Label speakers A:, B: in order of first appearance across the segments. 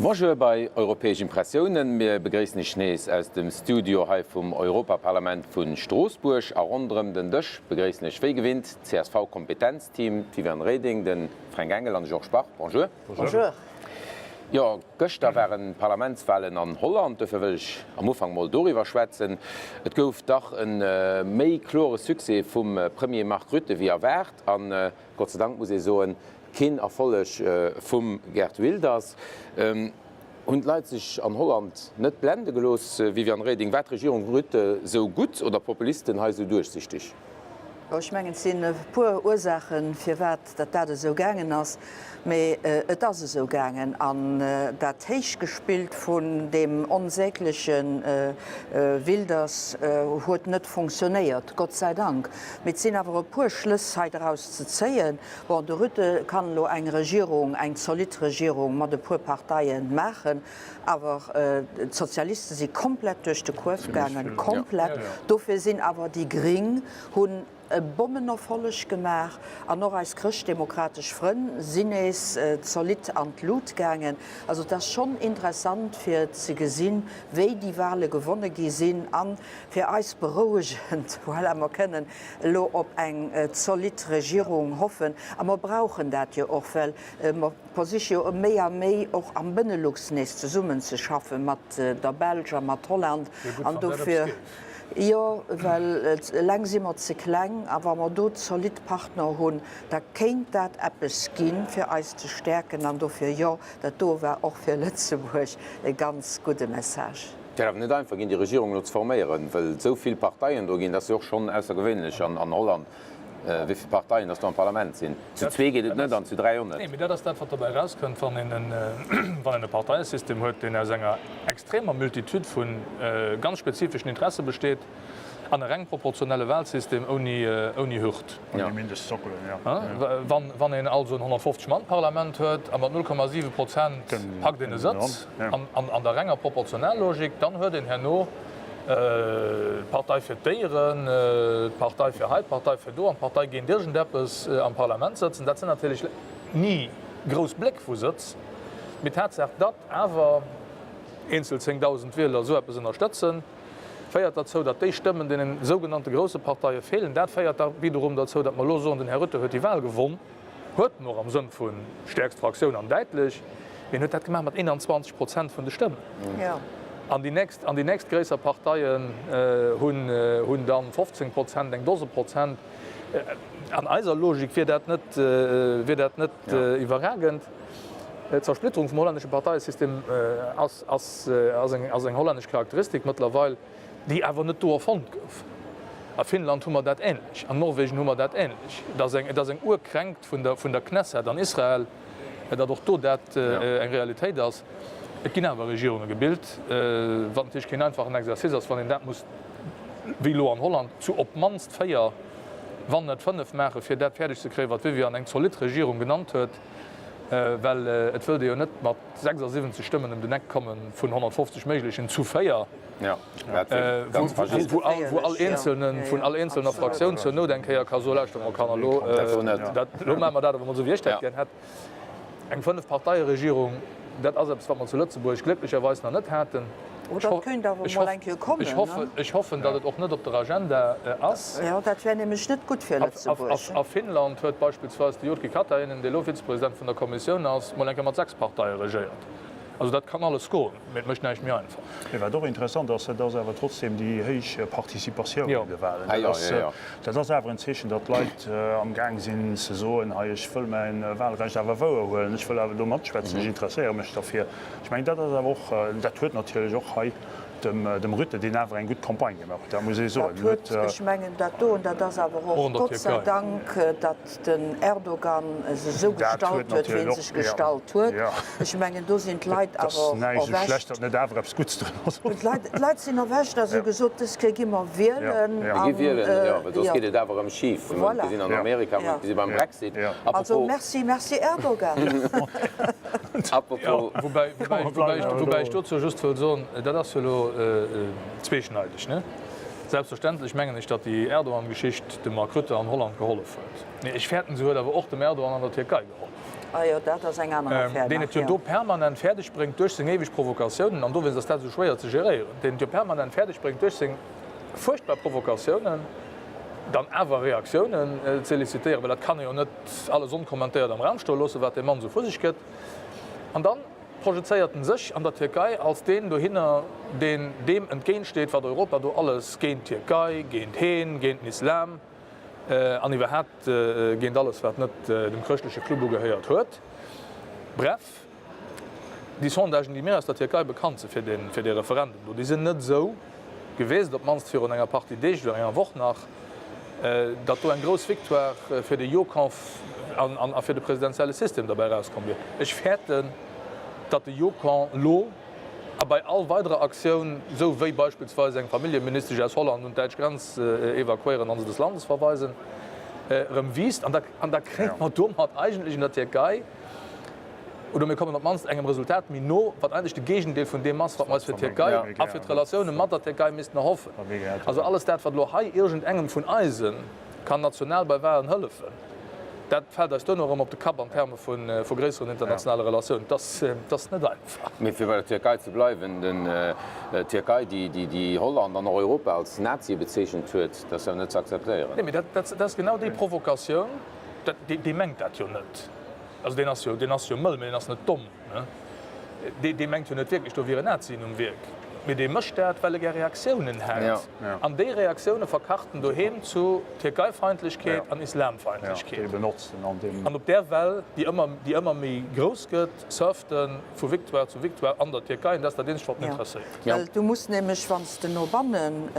A: Bonjour bei Europäesch Impressiounen. Mir begréissen Iech nees aus dem Studio hei vum Europaparlament vu Stroossbuerg. A ronderëm den Dësch begréissen ech wéi gewinnt d'CSV-Kompetenzteam, d'Viviane Reding, de Fränk Engel an de Georges Bach. Bonjour.
B: Bonjour.
A: Jo, gëschter waren d'Parlamentswalen an Holland, dofir wëll ech am Ufank mol doriwwer schwätzen. Et gouf dach e méi klore Succès vum Premier Mark Rutte wéi erwaart an, Gott sei Dank muss ee soen, keen Erfolleg vum Geert Wilders. Hunn d'Leit sech an Holland net blende gelooss, Viviane Reding? War d'Regierung Rutte sou gutt oder d'Populisten hei sou duerchsichteg?
B: Ech mengen, et sinn e puer Ursaachen, firwat datt dat esou gaangen ass. Mee et ass esou gaangen. An dat Héichgespillt vun deem onsägleche Wilders huet net fonctionnéiert, Gott sei Dank. Mee et sinn awer e puer Schlëss hei draus ze zéien. Bon, de Rutte kann elo eng Regierung, eng zolidd Regierung mat e puer Parteie maachen. Awer d'Sozialiste si komplett duerch de Kuerf gaangen, komplett. Dofir sinn awer déi Gring hunn e Bommenerfolleg gemaach an och eis chrëschtdemokratesch Frënn sinn nees zolidd an d'Lut gaangen. Also et ass schonn interessant fir ze gesinn, wéi déi Wahle gewonne gi sinn a fir eis berouegend, voilà, mer kënnen elo op eng zolidd Regierung hoffen a mer brauchen dat jo och, well mer, Versiche jo méi a méi och am Benelux nees zesummen ze schaffe mat der Belsch a mat Holland. An dofir, jo, well eleng si mer ze kleng. A wa mer do zolidd Partner hunn, da kéint dat eppes ginn, fir eis ze stäerken. An dofir, jo, dat do war och fir Lëtzebuerg e ganz gudde Message.
A: Et wäert awer net einfach ginn, déi Regierung elo ze forméieren, well esou vill Parteien do ginn. Dat ass jo och schonn aussergewéinlech an Holland. Wéi vill Parteien dass do am Parlament sinn. Zu zwee geet et net an zu dräi och net.
C: Nee, mee dat ass dat, wat dobäi erauskënnt, wann een wann een e Parteiesystem huet, deen aus enger extremer Multitude vu ganz spezifeschen Interesse besteet an e reng proportionelle Wahlsystem ouni ouni Hürd.
D: Ouni Mindestsockelen, jo.
C: Wann wann een also en 150 Mann Parlament huet a mat 0,7 Prozent packt een e Sëtz an an der renger Proportionellogik, dann huet een herno, D'Partei fir d'Déieren, d'Partei fir hei, d'Partei fir do an d'Partei géint iergendeppes am Parlament sëtzen. Dat sinn natierlech ni grouss Bléck vu Sëtz, mee d'Tatsaach, datt awer eenzel 10.000 Wieler esou eppes ënnerstëtzen, féiert derzou, datt déi Stëmmen deene sougenannte grousse Parteie feelen. Dat féiert da wiederum derzou, datt mer elo soen, den Här Rutte huet déi Wahl gewonn. Huet en och am Sënn vu stäerkst Fraktioun an däitlech, mee en huet dat gemaach mat 21 Prozent vun de Stëmmen. An déi nächst, an déi nächst gréisser Parteien hunn, hunn dann 15 Prozent, eng Dose Prozent. An eiser Logik wier dat net, wier dat net iwwerragend. D'Zersplitterung vum hollännesche Parteiesystem ass, ass, ass eng, ass eng hollännesch Charakteristik mëttlerweil. déi awer net do erfonnt gouf. A Finnland hu mer dat ähnlech, an Norwegen hu mer dat ähnlech. Et ass eng, et ass eng Urkränkt vun der, vun der Knesset an Israel, datt och do dat eng Realitéit ass. Et ginn awer Regierunge gebilt, wat natierlech keen einfachen Exercice ass, wann een dat muss, wéi elo an Holland, zu op d'mannst 4, wann net 5 maachen, fir dat fäerdeg ze kréien, wat d'Viviane eng zolidd Regierung genannt huet, well et wëllt ee jo net mat 76 Stëmmen ëm den Eck komme vun 150 méiglechen zu 4. Wou all Eenzelne vun all eenzelner Fraktioun zur Nout eng Kéier ka soen, Lauschtert mol Kanner, elo maache mer dat awer mol esou, wéi ech dat gär hätt. Eng Fënnef-Parteie-Regierung, dat ass eppes, wat mer zu Lëtzebuerg glécklecherweis nach net haten. Ech hoffen, datt et och net op der Agenda ass. A Finnland huet beispillsweis de Jyrki Katainen, dee elo Vizepresident vun der Kommissioun ass, mol eng Kéier mat 6 Parteie regéiert. Also dat kann alles goen, mee et mécht näischt méi einfach.
D: Mee wat och interessant ass, dat ass awer trotzdem déi héich Participatioun un de Wahlen. Dat ass, dat ass awer en Zeechen, datt d'Leit amgaang sinn ze soen, hei ech wëll mäin Wahlrecht awer wouerhuelen, ech wëll awer do matschwätzen, ech interesséiere mech derfir. Ech mengen, dat ass awer och, dat huet natierlech och hei dem Rutte, deen awer eng gutt Campagne gemaach huet, dat muss ee soen.
B: Dat huet, ech mengen dat doen, dat ass awer och Gott sei Dank, datt den Erdogan se esou gestallt huet, wéi en sech gestallt huet. Ech mengen, do sinn d'Leit awer och erwächt. D'Leit sinn erwächt a si hu gesot, dës Kéier gi mer wielen.
A: Mir gi wielen, jo, well soss geet et awer erëm schif. Mir hunn et gesinn an Amerika, mir hunn et gesi beim Brexit.
B: Also merci, merci Erdogan.
A: Apropos.
C: Woubäi ech dozou just wëll soen, dat ass jo elo zweeschneideg, ne? Selbstverständlech mengen ech, datt déi Erdogan-Geschicht dem Mark Rutte an Holland gehollef huet. Mee ech fäerten, se huet awer och dem Erdogan an der Tierkei gehollef.
B: Ah jo, dat ass eng aner Affär nach,
C: Deen et jo do permanent fäerdeg bréngt duerch seng éiweg Provokatiounen, an dowéinst ass dat esou schwéier ze geréieren, deen et jo permanent fäerdeg bréngt duerch seng fuerchtbar Provokatiounen dann awer Reaktiounen ze elicitéieren, well dat kann ee jo net alles onkommentéiert am Raum stoe loossen, wat dee Mann esou vu sech gëtt. An dann projezéiert en sech an der Tierkei als deen dohinner, deen deem entgéintsteet, wat Europa do alles géint d'Tierkei, géint heen, géint den Islam an iwwerhaapt géint alles, wat net dem chrëschtleche Club ugehéiert huet. Bref, déi Sondagen, déi mir aus der Tierkei bekannt si fir dee Referendum do, déi sinn net esou gewiescht, op d'mannst virun enger Partie Deeg oder enger Woch nach, datt do eng grouss Victoire fir de Jo-Camp a fir de presidentielle System derbäi erauskomm wier. Ech fäerten, datt de Jo-Camp elo a bei all weiderer Aktioun, esou wéi beispillsweis eng Familljeministesch aus Holland un d'däitsch Grenz evakuéieren an se des Landes verweisen, erëm wiisst. An da kréie mer domat eigentlech an der Tierkei, oder mir kommen op d'mannst engem Resultat méi no, wat eigentlech de Géigendeel vun deem ass, wat mer eis fir d'Tierkei a fir d'Relatioune mat der Tierkei missten erhoffen. Also alles dat, wat elo hei iergendengem vun eise kann national bei Wahlen hëllefen, dat fält eis duerno erëm op de Kapp an Terme vu gréisseren internationale Relatiounen. Et ass net einfach.
A: Mee fir bei der Tierkei ze bleiwen, D'Tierkei, déi Holland an och Europa als Nazie bezeechent huet, dat ass jo net ze akzeptéieren.
C: Nee, mee dat ass genau déi Provokatioun, dee mengt dat jo net. Also deen ass jo, deen ass jo mëll, mee deen ass net domm, ne? Dee, dee mengt jo net wierklech, do wieren Nazien um Wierk. Mee dee mécht dat, well e gär Reaktiounen hätt. An déi Reaktioune verkacht en doheem zu Tierkeifeindlechkeet an Islamfeindlechkeet. An op där Well, déi ëmmer, déi ëmmer méi grouss gëtt, surft e vu Victoire zu Victoire an der Tierkei. An dat ass dat eenzegt, wat en interesséiert.
B: Well du muss nämlech, wann s de no bannen,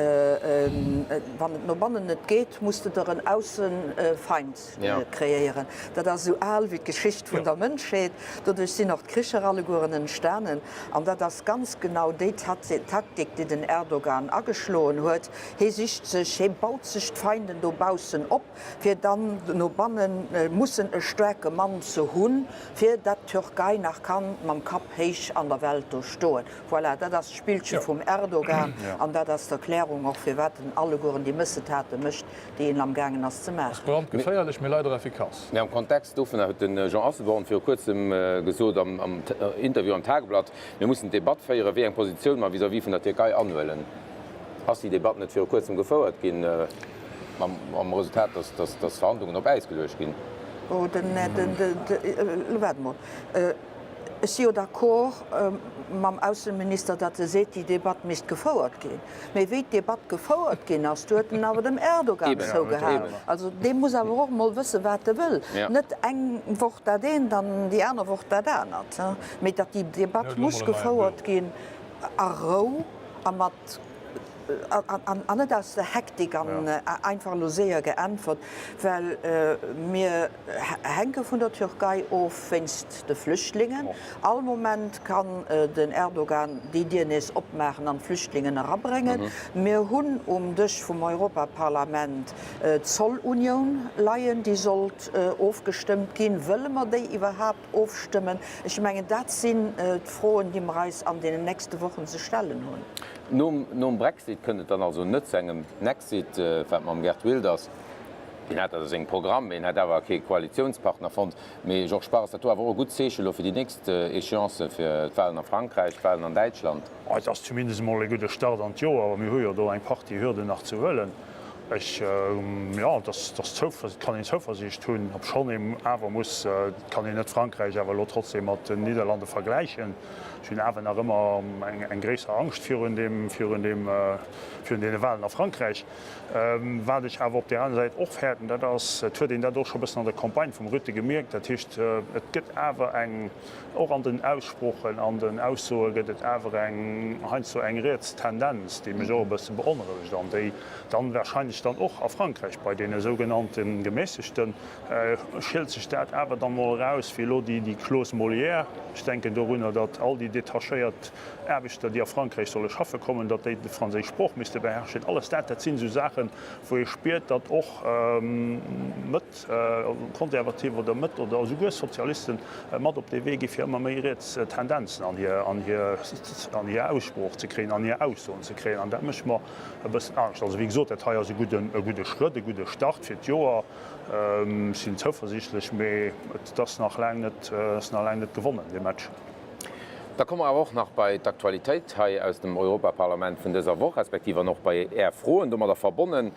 B: wann et no bannen net geet, muss de der en Aussefeind kreéieren. Dat ass esou al wéi d'Geschicht vun der Mënschheet. Doduerch sinn och d'Kricher allegueren entstanen. An dat ass ganz genau déi Taktik, déi den Erdogan ageschloen huet. Hee sicht sech, hee baut sech d'Feinden dobaussen op, fir dann no banne mussen e staarke Mann ze hunn, fir datt d'Türkei nach kann mam Kapp héich an der Welt do stoen. Voilà, dat ass d'Spillche vum Erdogan an dat ass d'Erklärung och, firwat en allegueren déi Mëssetate mécht, déi een amgaangen ass ze maachen.
C: Ass brandgeféierlech, mee leider effikass.
A: Mee am Kontext dovunner huet de Jean Asselborn viru kuerzem gesot am Interview am Tageblatt, Mir mussen d'Debatt féieren, wéi eng Positioun mer vis-à-vis vun der Tierkei anhuelen. Ass déi Debatt net viru kuerzem gefouert ginn, mam Resultat, datt d'Verhandlungen op Äis geluecht ginn?
B: Oh, den, elo waart emol. Ech si jo d'accord mam Ausseminister, datt e seet, déi Debatt misst gefouert ginn. Mee wéi d'Debatt gefouert ginn ass, du huet en awer dem Erdogan zougehalen. Also dee muss awer och emol wëssen, wat e wëll. Net eng Woch dat eent an déi aner Woch dat anert. Mee datt déi Debatt muss gefouert ginn a Rou a mat An net aus der Hektik an einfach elo séier geäntwert, well mir hänke vun der Türkei of wéinst de Flüchtlingen. All Moment kann den Erdogan déi Dier nees opmaachen an d'Flüchtlingen erabréngen. Mir hunn um Dësch vum Europaparlament d'Zollunioun leien, déi sollt ofgestëmmt ginn. Wëlle mer déi iwwerhaapt ofstëmmen? Ech mengen, dat sinn d'Froen, déi mer eis an deenen nächste Wochen ze stellen hunn.
A: Nom Brexit kënnt et dann also net zu engem Nexit, wat mam Geert Wilders, deen hat dat a sengem Programm, mee en hätt awer kee Koalitiounspartner fonnt. Mee Georges Bach, ass dat do awer och e gutt Zeeche lo fir déi nächst Échéancen, fir d'Wahlen a Frankräich, d'Wahlen an Däitschland?
D: Et ass zumindest emol e gudde Start an d'Joer, awer mir hu jo do eng Partie Hürden nach ze huelen. Ech, jo, et ass, et kann een Zouversiicht hunn, obschonn ee awer muss, et kann een net Frankräich awer elo trotzdem mat den Nidderlande vergläichen. Ech hunn awer nach ëmmer eng gréisser Angscht virun deem, virun deem, virun deene Wahlen a Frankräich. Wat ech awer op där aner Säit och fäerten, dat ass, et huet een dat och scho e bëssen an der Campagne vum Rutte gemierkt, dat heescht, et gëtt awer eng, och an den Aussproochen, an den Aussoe gëtt et awer eng, heiansdo eng riets Tendenz, déi mech och e bësse beonrouegt an déi dann wahrscheinlech dann och a Frankräich bei deene sougenannte Gemässegten Schielt sech dat awer dann mol eraus, wéi elo déi Clause Molière. Ech denken dorunner, datt all déi detachéiert Aarbechter, déi a Frankräich solle schaffe kommen, datt déi d'franséisch Sprooch misste beherrschen. Alles dat, dat sinn esou Saachen, wou ee spiert, datt och Mëtt konservativ oder Mëtt oder esouguer Sozialisten mat op dee Wee gi fir ëmmer méi riets Tendenzen an hir, an hir, an hir Aussprooch ze kréien, an hir Aussoen ze kréien. An dat mécht mer e bëssen Angscht. Also wéi gesot, dat hei ass e gudde. gudden, e gudde Schrëtt, e gudde Start fir d'Joer. Ech sinn zouversiichtlech, mee et ass nach laang net, ass nach laang net gewonnen, dee Match.
A: Da komme mer awer och nach bei d'Aktualitéit hei aus dem Europaparlament vun dëser Woch, respektiv an och bei Är Froen domadder verbonnen.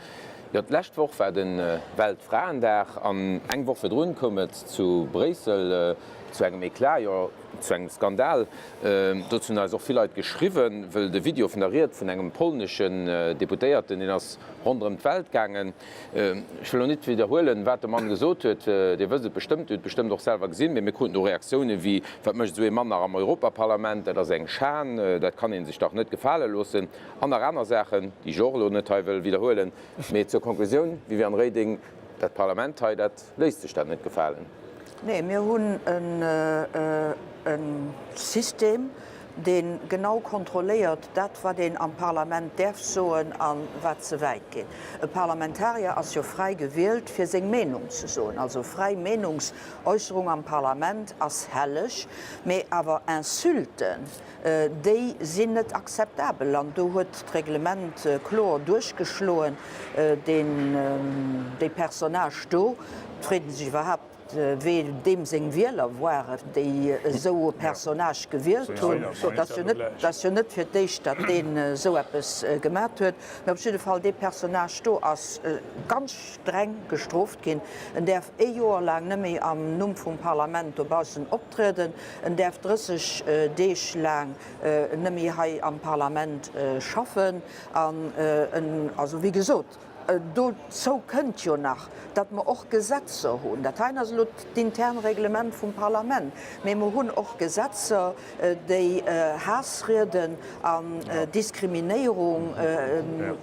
A: Jo, d'lescht Woch war de Weltfraendag an eng Woch virdrun koum et zu Bréissel zu engem Eclat, jo zu engem Skandal. Dozou hunn eis och vill Leit geschriwwen, wëll de Video vun der Ried vun engem polneschen Deputéierten, deen ass ronderëm d'Welt gaangen. Ech wëll elo nit widderhuelen, wat de Mann gesot huet, Dir wësst et bestëmmt, Dir hutt et bestëmmt och selwer gesinn, mee mir kruten do Reaktioune wéi, Wat mécht esou ee Mann nach am Europaparlament, dat ass eng Schan, dat kann ee sech dach net gefale loossen. An nach aner Saachen, déi ech och elo net hei wëll widderhuelen. Mee zur Konklusioun, Viviane Reding, Dat Parlament hei, dat léisst sech dat net gefalen.
B: Nee, mir hunn e System, dee genau kontrolléiert dat, wat een am Parlament däerf soen a wat ze wäit geet. E Parlamentarier ass jo fräi gewielt, fir seng Meenung ze soen. Also fräi Meenungsäusserung am Parlament ass helleg, mee awer Insulten, Déi sinn net akzeptabel an do huet d'Reglement kloer duerchgeschloen. Deen, dee Personnage do, et freet ee sech iwwerhaapt, wee deem seng Wieler waren, déi esou e Personnage gewielt hunn. Dat ass jo net, dat ass jo net fir d'éischt, datt deen esou eppes gemat huet. Mä op jidde Fall, dee Personnage do ass ganz streng gestrooft ginn. En däerf ee Joer laang net méi am Numm vum Parlament dobaussen optrieden. En däerf 30 Deeg laang net méi hei am Parlament schaffen. An en, also wéi gesot, dozou kënnt jo nach, datt mer och Gesetzer hunn. Dat heien ass elo d'intern Reglement vum Parlament, mee mer hunn och Gesetzer, déi Haassrieden an Diskriminéierung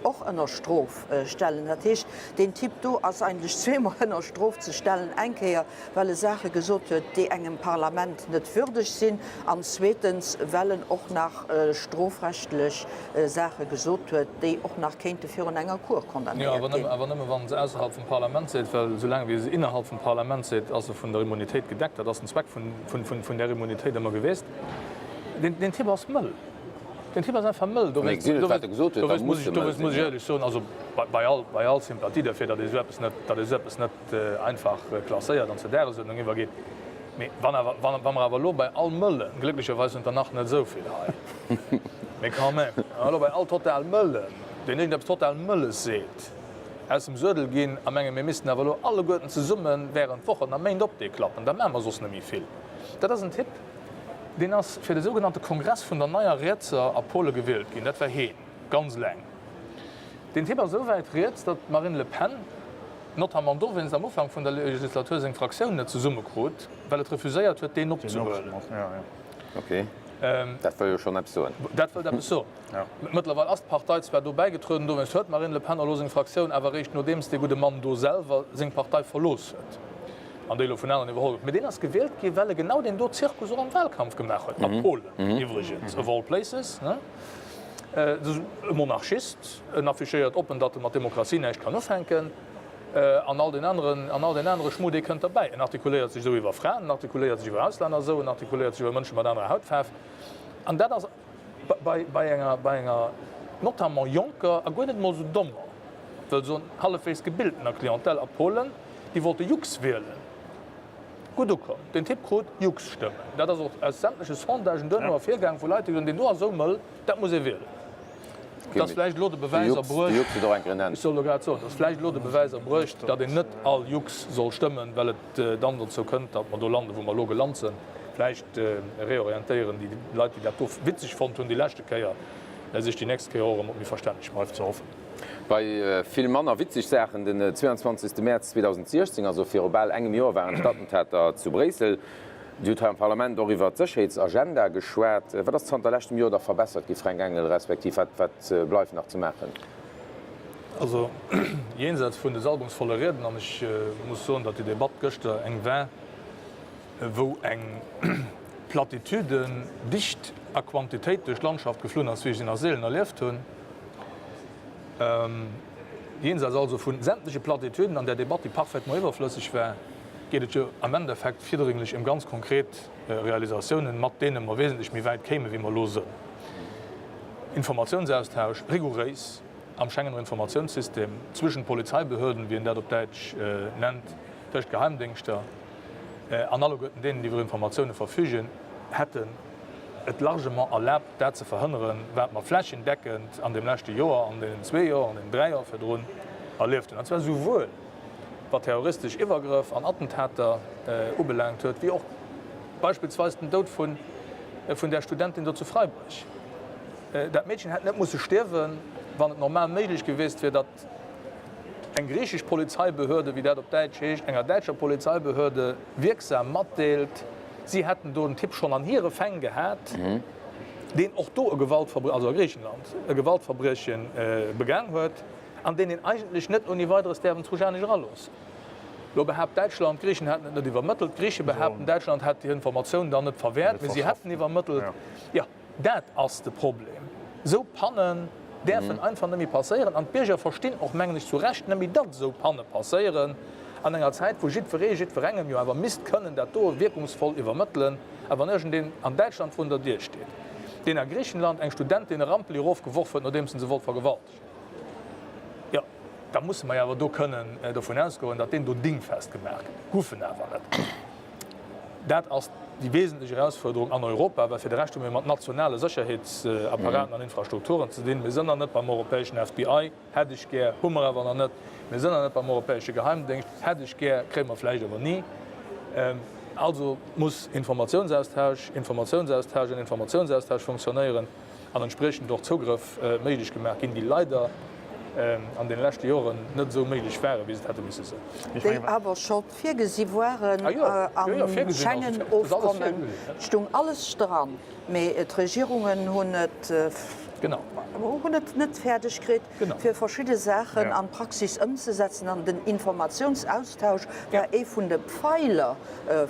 B: och ënner Strof stellen. Dat heescht, deen Typ do ass eigentlech zweemol ënner Strof ze stellen, eng Kéier well e Saache gesot huet, déi engem Parlament net würdeg sinn, an zweetens, well en och nach strofrechtlech Saache gesot huet, déi och nach kéinte virun enger Cour condamnéiert
C: ginn. Jo, awer nëmme wann en se ausserhalb vum Parlament seet, well soulaang wéi e se innerhalb vum Parlament seet, ass e vun der Immunitéit gedeckt. Dat ass den Zweck vun där Immunitéit ëmmer gewiescht. Deen Typ ass mëll. Deen Typ ass einfach mëll.
A: Dowéinst
C: muss ech éierlech soen, also bei all Sympathie derfir, datt ee esou eppes net, datt ee esou eppes net einfach klasséiert an zur Dagesuerdnung iwwergeet. Mee wann awer, wa mer awer elo bei all Mëllen, glécklecherweis hunn der nach net esou vill hei, mee quand même, wa mer elo bei all total Mëllen, deen iergendeppes total Mëlles seet, aus dem Suedel ginn a mengen, mir missten awer elo alleguerten zesumme während Wochen a Méint op dee klappen, da maache mer soss net méi vill. Dat ass en Typ, deen ass fir de sougenannte Kongress vun der Neier Rietser a Pole gewielt ginn. Dat war heen, ganz eleng. Deen Typ ass esou wäit riets, datt d'Marine Le Pen, notamment dowéinst am Ufank vun der Legislatur seng Fraktioun net zesummekrut, well et refuséiert huet, deen opzehuelen.
A: Ok, dat wëll jo schonn eppes soen.
C: Dat wëllt eppes soen. Mëttlerweil ass d'Partei zwar do bäigetrueden, dowéinst huet d'Marine Le Pen elo seng Fraktioun, awer eréischt nodeems dee gudde Mann do selwer seng Partei verlooss huet an déi elo vun aneren iwwerholl gouf. Mee deen ass gewielt gi well e genau deen do Zirkus och am Wahlkampf gemaach huet, a Polen iwwregens, of all places. E Monarchist, en affichéiert oppen, datt e mat Demokratie näischt kann ufänken, an all deen aneren, an all deen anere Schmu, dee kënnt derbäi. En artikuléiert sech esou iwwer Fraen, en artikuléiert sech iwwer Auslänner esou, en artikuléiert sech iwwer Mënsche mat anerer Hautfaarf. An dat ass bei, bei enger, bei enger notamment jonker a guer net emol esou dommer, wëll soen hallefweegs gebildtener Clientèle a Polen, déi wollte Jux wielen. Gutt ukomm. Den Typ krut Jux-Stëmmen. Dat ass och aus sämtleche Sondagen duerno ervirgaang vu Leit, déi gesot hunn, deen do ass esou mëll, dat muss ee wielen. Et ass vläicht elo de Bewäis erbruecht, ech sollt elo grad soen, et ass vläicht elo de Bewäis erbruecht, datt een net all Jux soll stëmmen, well et dann dozou kënnt, datt mer do landen, wou mer elo gelant sinn. Vläicht reorientéieren déi Leit, déi dat do witzeg fonnt hunn déi leschte Kéier, sech déi nächst Kéier och erëm op méi verstänneg
A: Bleift ze hoffen. Bei vill manner witzeg Saachen, Den 22 Mäerz 2016, also viru bal engem Joer, waren d'Attentater zu Bréissel. Dir hutt hei am Parlament och iwwer d'Sécherheetsagenda geschwat. Wat ass zanter leschtem Joer da verbessert gi, Fränk Engel, respektiv wat bleift nach ze maachen?
C: Also jenseits vun de salbungsvolle Rieden, an ech muss soen, datt déi Debatt gëschter eng war, wou eng Platitude dicht a Quantitéit duerch d'Landschaft geflunn ass, wéi ech se nach seelen erlieft hunn. Jenseits also vu sämtleche Platitüden an där Debatt, déi parfaitement iwwerflësseg war, geet et jo am Endeffekt virdringlech ëm ganz konkret Realisatiounen, mat deene mer wesentlech méi wäit kéimen, wéi mer elo sënn. Informatiounsaustausch, rigouréis. am Schengener Informatiounssystem zwëschen Polizeibehörden, wéi een dat op Däitsch nennt, tëscht Geheimdéngschter an alleguerten deenen, déi iwwer Informatioune verfügen, hätten et largement erlaabt, dat ze verhënneren, wat mer flächendeckend an deem leschte Joer, an deenen zwee Joer, an deenen dräi Joer virdrun erlieft hunn, an zwar souwuel wat terroristesch Iwwergrëff an Attentater ubelaangt huet, wéi och beispillsweis den Doud vun där Studentin do zu Freiburg. Dat Meedchen hätt net musse stierwen, wann et normal méiglech gewiesst wier, datt eng griichesch Polizeibehörde, wéi dat op Däitsch heescht, enger däitscher Polizeibehörde wierksam matdeelt, si hätten do en Typ schonn an hire Fäng gehat, deen och do e Gewaltverbriechen, also a Griichenland, e Gewaltverbrieche begaang huet an deen een eigentlech net ouni Weideres däerf an d'Rujanesch eraloossen. Lo behaapt Däitschland, d'Griichen hätten et net iwwermëttelt. D'Griiche behaapten, Däitschland hätt déi Informatioun dann net verwäert, mee si hätten iwwermëttelt. Jo. Dat ass de Problem. Esou Pannen däerfen einfach net méi passéieren. An d'Bierger verstinn och, mengen ech, zu Recht net méi, datt esou Panne passéieren an enger Zäit, wou jiddweree jiddwerengem jo awer misst kënnen dat do wierkungsvoll iwwermëttelen. A wann iergendeen an Däitschland vrun der Dier steet, deen a Griichenland eng Studentin e Rampeli erofgeworf huet, nodeems en se wollt vergewaltegen, jo, da musse mer jo awer do kënnen dovun ausgoen, datt deen do dingfest gemaach gëtt. Guff en awer net. Dat ass déi wesentlech Erausfuerderung an Europa, well fir de Rescht hu mir mat nationale Sécherheetsapparaten an Infrastrukturen ze dinn. Mir sënn nach net beim europäeschen FBI, hätt ech gär, hu mer awer nach net. Mir sënn nach net beim europäesche Geheimdéngscht, hätt ech gär, kréie mer vläicht awer ni. Also muss Informatiounsaustausch, Informatiounsaustausch an Informatiounsaustausch funktionéieren. an entspriechend och Zougrëff méiglech gemaach ginn, déi leider an deene leschte Joren net esou méiglech waren, wéi se et hätte misse sinn.
B: Déi awer scho virgesi waren am Schengen-Ofkommen. Et stung alles dran, mee d'Regierungen hunn et hunn et net fäerdeg kritt, fir verschidde Saachen an d'Praxis ëmzesetzen. An den Informatiounsaustausch war ee vun de Pfeiler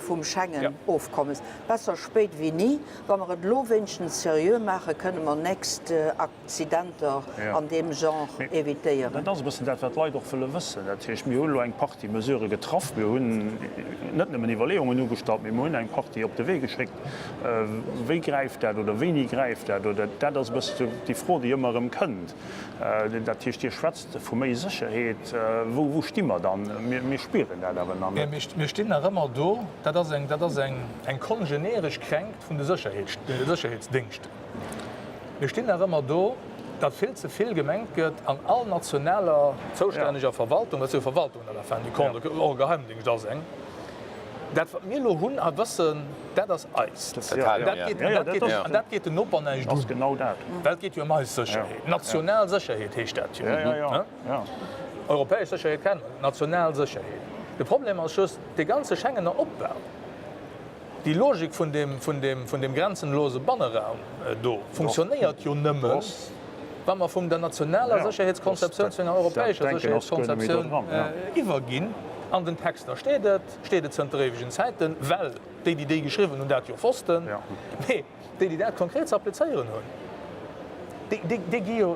B: vum Schengen-Ofkommes. Besser spéit wéi ni. Wa mer et elo wéinstens seriö maachen, kënne mer nächst Accidenter an deem Genre évitéieren.
D: Dat ass e bëssen dat, wat d'Leit och wëlle wëssen. Dat heescht, mir hunn elo eng Partie Mesurë getraff. Mir hunn net nëmmen Iwwerleeungen ugestallt, mee mir hunn eng Partie op de Wee geschéckt. Wéi gräift dat oder wéini gräift dat? Oder dat ass e bësse déi Fro, déi ëmmer erëm kënnt. Dat heescht, Dir schwätzt vu méi Sécherheet. Wou, wou sti mer dann? Mir spieren dat awer nach net.
C: Mir stinn nach ëmmer do. Dat ass eng, dat ass eng, eng kongeneresch Kränkt vun de Sécherheetsdéngschten. Mir stinn nach ëmmer do, datt vill ze vill gemengt gëtt an all nationaler zoustänneger Verwaltung, dat si jo Verwaltungen à la fin du compte, och e Geheimdingscht ass eng, dat wat mir elo hunn a wëssen, dat ass eist. An dat geet den Noper näischt un, well et geet jo ëm eis Sécherheet. National Sécherheet heescht dat jo. Europäesch Sécherheet kennen mer, national Sécherheet. De Problem ass just, dee ganze Schengener Opbau, déi Logik vun deem, vun deem, vun deem grenzenlose Banneraum do funktionéiert jo nëmmen, wa mer vun der nationaler Sécherheetskonzeptioun zu enger europäescher Sécherheetskonzeptioun iwwerginn. An den Texter steet et, steet et zënter éiwegen Zäiten, well déi, déi déi geschriwwen hunn, dat jo wossten. Mee déi, déi dat konkret ze applizéieren hunn, déi, déi, déi gi jo,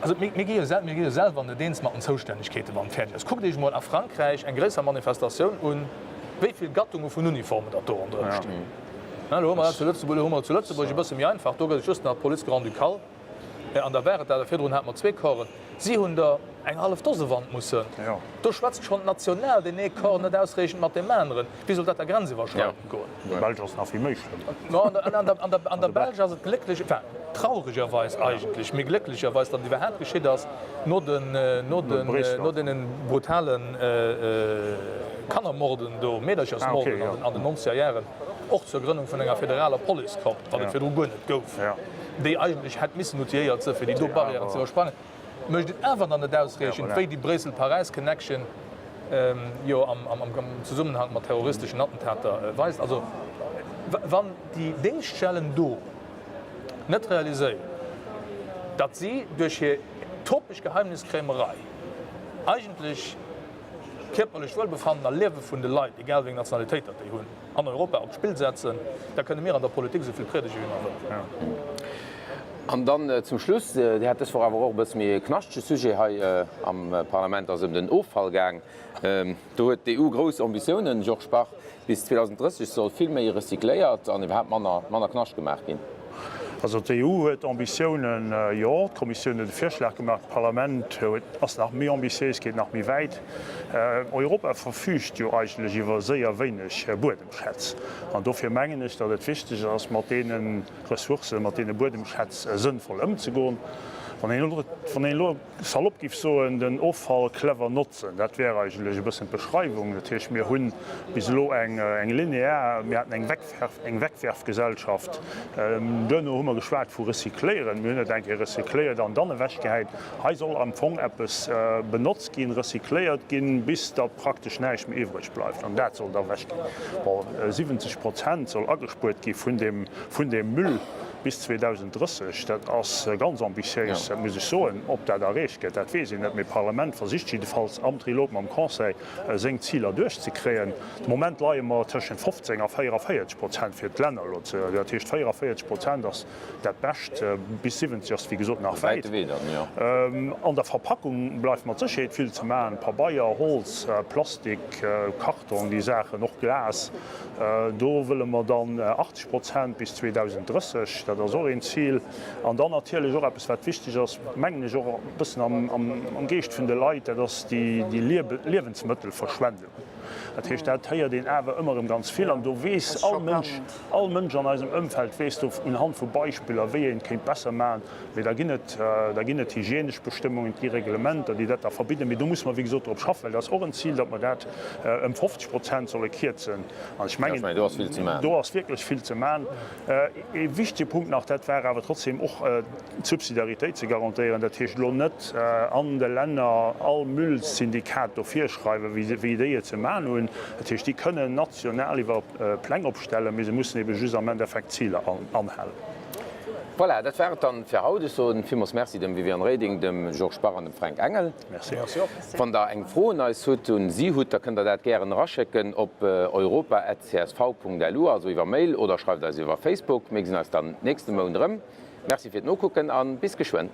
C: also mir, mir gi jo sel, mir gi jo selwer net eens mat den Zoustännegkeeten, wann et fäerdeg ass. Kuckt Iech emol a Frankräich eng gréisser Manifestatioun un, wéi vill Gattunge vun Uniformen datt do ronderëm stinn. Elo hu mer dat zu Lëtzebuerg, elo hu mer et zu Lëtzebuerg e bësse méi einfach, do gëtt et just nach d'Police grand-ducale. An da war et dat. A virdrun hate mer zwee Corpsen. Si hunn der eng hallef Dose Wand mussen. Do schwätzt schonn national deen ee Corps net ausreechend mat deem aneren. Wéi soll dat da grenziwwerschreidend goen?
D: An der Belsch ass et nach vill méi schlëmm.
C: An der Belsch ass et glécklech, enfin trauregerweis eigentlech, mee glécklecherweis, datt et iwwerhaapt geschitt ass, no den, no den, no deene brutale Kannermorden do, Meederchersmorden an den nonzeger Jaren, och zur Grënnung vun enger federaler Police komm, wat et virdru guer net gouf, déi eigentlech hätt missen outilléiert sinn, fir déi do Barrièren ze iwwersprangen, mécht et awer nach net ausreechend, wéi déi Bréissel-Paräis-Connection jo am Zesummenhank mat terroristeschen Attentater weist. Also wann déi Déngschtstellen do net realiséieren, datt si duerch hir topeg Geheimniskrämerei eigentlech d'kierperlecht Wuelbefannen a Liewe vun de Leit, egal wéi eng Nationalitéit datt déi hunn, an Europa op d'Spill setzen, da kënne mir an der Politik esou vill priedege wéi mer wëllen.
A: An dann zum Schluss, Dir hat dës Woch awer och e bësse méi e knaschtege Sujet hei am Parlament, ass ëm den Offall gaang. Do huet d'EU grouss Ambitiounen, Georges Bach. Bis 2030 soll vill méi recycléiert an iwwerhaapt manner, manner Knascht gemaach ginn.
D: Also d'EU huet Ambitiounen, jo. D'Kommissioun huet e Virschlag gemaach, d'Parlament ass nach méi ambitiéis, geet nach méi wäit. Europa verfüügt jo eigentlech iwwer séier wéineg Buedemschätz. An dofir mengen ech, datt et wichteg ass, mat deene Ressourcen, mat deene Buedemschätz sënnvoll ëmzegoen. Wann een elo Salopp giff soen, den Offall clever notzen, dat wär eigentlech e bëssen d'Beschreiwung. Dat heescht, mir hunn bis elo eng linear, mir haten eng Wegwerf, eng Wegwerfgesellschaft. Duerno hu mer geschwat vu recycléieren. Mir hunn et eng Kéier recycléiert an dann ewechgehäit. Hei soll am Fong eppes benotzt ginn, recycléiert ginn, bis datt praktesch näischt méi iwwreg bleift an dat soll da ewechginn. Bon, 70 Prozent soll agespuert gi vun deem, vun deem Müll. Bis 2030, dat ass ganz ambitiéis, dat muss ech soen. Ob dat erreecht gëtt, dat weess een net, mee d'Parlament versicht jiddefalls am Trilog mam Conseil seng Ziler duerchzekréien. De Moment leie mer tëschent 15 a 44 Prozent fir d'Länner elo ze, dat heescht 44 Prozent ass dat Bescht, bis 70 ass wéi gesot nach wäit. An der Verpackung bleift mat Sécherheet vill ze maachen, Pabeier, Holz, Plastik, Karton, déi Saachen, och Glas. Do wëlle mer dann 80 Prozent bis 2030, dat ass och een Zil. An dann natierlech och eppes, wat wichteg ass, mengen ech, och e bëssen am Geescht vun de Leit, dat ass déi Liewensmëttelverschwendung. Dat heescht, dat héiert een awer ëmmer erëm ganz vill an do weess all Mënsch, all Mënsch an eisem Ëmfeld weess do unhand vu Beispiller, wéi een et kéint besser maachen. Mee da ginn et, da ginn et hygienesch Bestëmmungen, et gi Reglementer, déi dat da verbidden. Mee do musse mer, wéi gesot, drop schaffen, well dat ass och en Zil, datt mer dat ëm 50 Prozent solle kierzen. An ech mengen, do ass vill ze maachen. Do ass wierklech vill ze maachen. Ee wichtege Punkt nach, dat war awer trotzdem och d'Subsidiaritéit ze garantéieren. Dat heescht elo net an de Länner all Müllsyndikat do virschreiwen, wéi déi et ze maachen hunn. Dat heescht, déi kënnen national iwwer Pläng opstellen, mee se mussen ebe just am Endeffekt d'Ziler anhalen.
A: Voilà, dat war et dann fir haut. Ech soen villmools Merci dem Viviane Reding, dem Georges Bach an dem Fränk Engel.
D: Merci.
A: Wann der eng Fro un eis hutt, un si hutt, da kënnt der dat gären eraschécken op europa@csv.lu, also iwwer Mail, oder schreift eis iwwer Facebook. Mir gesinn eis dann nächste Mount erëm. Merci fir d'Nokucken an bis geschwënn.